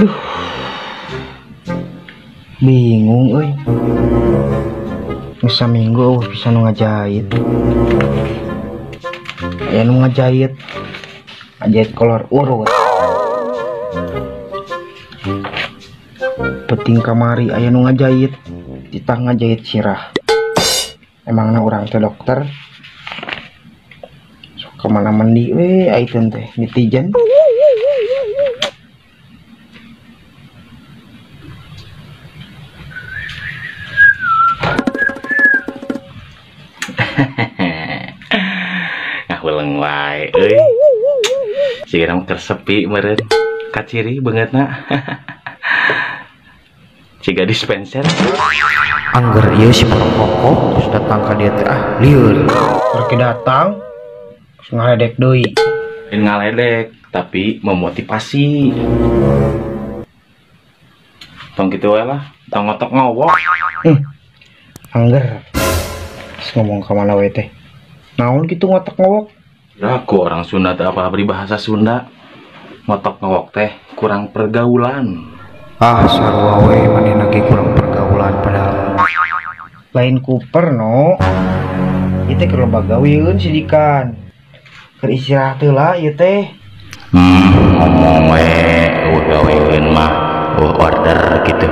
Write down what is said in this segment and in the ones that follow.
Duh, bingung euy. Geus saminggu eueuh bisa nu ngajahit. Aya nu ngajahit. Ngajahit kolor urut. Penting kamari aya nu ngajahit, titah ngajahit sirah. Emangna urang teh dokter. Sok ka mana mandi we aiteun teh netizen. Ngahuleng wae euy. Siga mah keur sepi meureun. Kaciri beungeutna. Siga dispenser. Angger ieu si Porokoko terus datang ka dieu teh ah lieur. Keur datang geus ngaledek deui. Lain ngaledek tapi memotivasi. Tong kitu wae lah, tong ngotok ngowok. Angger. Terus ngomong ka mana we teh? Naon kitu ngotok ngowok? Ya, aku orang Sunda teh apa bahasa Sunda. Ngotok ngowok teh kurang pergaulan. Ah, sarua we manehna ge kurang pergaulan padahal. Lain kuper no. Ieu teh keur loba gaweun sidikan. Keur istirahat heula ieu teh. Ngomong we eueuh gaweun mah eueuh order gitu.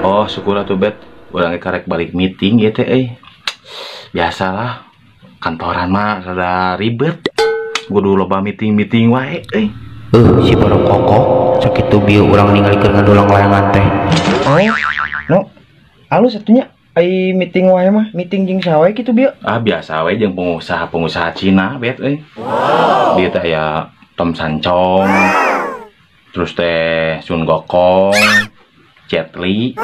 Oh, syukur atuh bet. Urang ge karek balik meeting ieu teh euy. Biasalah kantoran mah rada ribet. Kudu loba meeting-meeting wae euy. Si Porokoko sakitu bieu urang ningalikeun ngadulang layangan teh. Oh, no. Alus atunya ai meeting wae mah, meeting jeung saha wae kitu bieu? Ah, biasa wae jeung pengusaha-pengusaha Cina bet euy. Wow. Dieu teh aya Tom Sancong, terus teh Sun Gokong, Jet Li,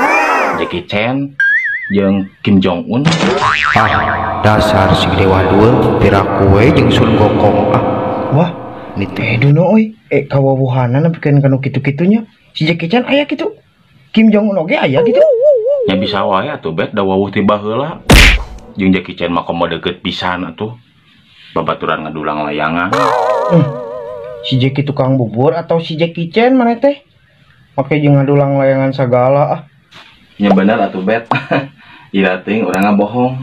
Jackie Chan, jeung Kim Jong Un. Ah, dasar si gede wadul piraku we jeung Sun Gokong ah. Wah, ini teh duno euy. Kawawuhanan nepikeun ka nu kitu-kitunya. Si Jackie Chan aya kitu. Kim Jong Un oge aya kitu. Nya bisa wae atuh bet da wawuh ti baheula. Jeung Jackie Chan mah komo deukeut pisan atuh. Babaturan ngadulang layangan. Si Jackie tukang bubur atau si Jackie Chan maneh teh? Make jeung ngadulang layangan sagala ah. Nya bener atuh bet. Ira teuing urang ngabohong.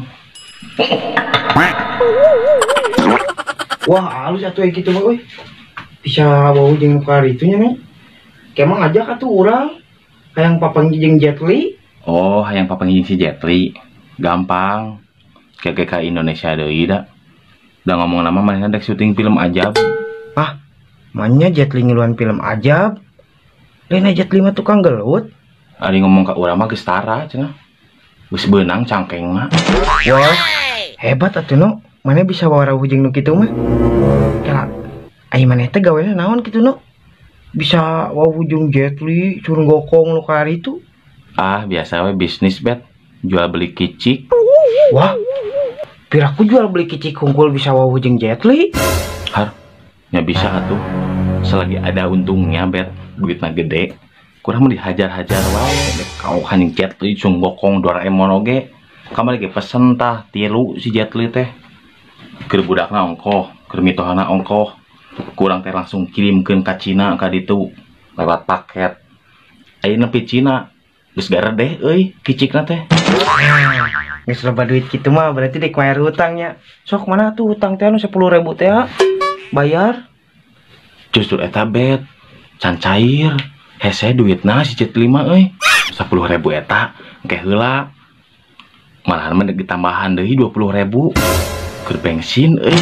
Wah, halus atuh kitu mah euy. Bisa wawuh jeung nu kararitu nya nih. Kemang ngajak atuh urang hayang papanggih jeung Jet Li. Oh, hayang papanggih jeung si Jet Li. Gampang. Kayak ka Indonesia deui da. Da ngomong nama manehna dek syuting film ajab. Ah, manya Jet Li ngiluan film ajab. Lain Jet Li mah tukang gelut. Ari ngomong ka urang mah geus tara cenah. Geus beunang cangkengna. Wah, hebat atuh no. Maneh bisa warawuh jeung nu kitu mah. Kela ai maneh teh gawena naon kitu no? Bisa wawuh jeung Jet Li, Sun Gokong nu kararitu. Ah, biasa we bisnis bet, jual beli kicik. Wah, piraku jual beli kicik hungkul bisa wawuh jeung Jet Li. Har, nya bisa atuh. Selagi ada untungnya bet, duitna gede. Kurang mah dihajar-hajar wae, dek kaohan jeung Jet Li, Sun Gokong, Doraemon oge. Kamari ge pesen tah tilu si Jet Li teh. Keur budakna ongkoh, keur mitohana ongkoh. Kurang teh langsung kirimkeun ka Cina ka ditu lewat paket. Ayeuna nepi Cina geus garedeh euy kicikna teh. Geus loba duit kitu mah berarti dek bayar hutangnya. Sok mana tuh hutang teh anu 10.000 teh bayar. Justru eta bet can cair. Hese duitna si Jet Li mah euy. 10.000 eta engke heula. Malahan mah ditambahan deui 20.000 keur bensin euy.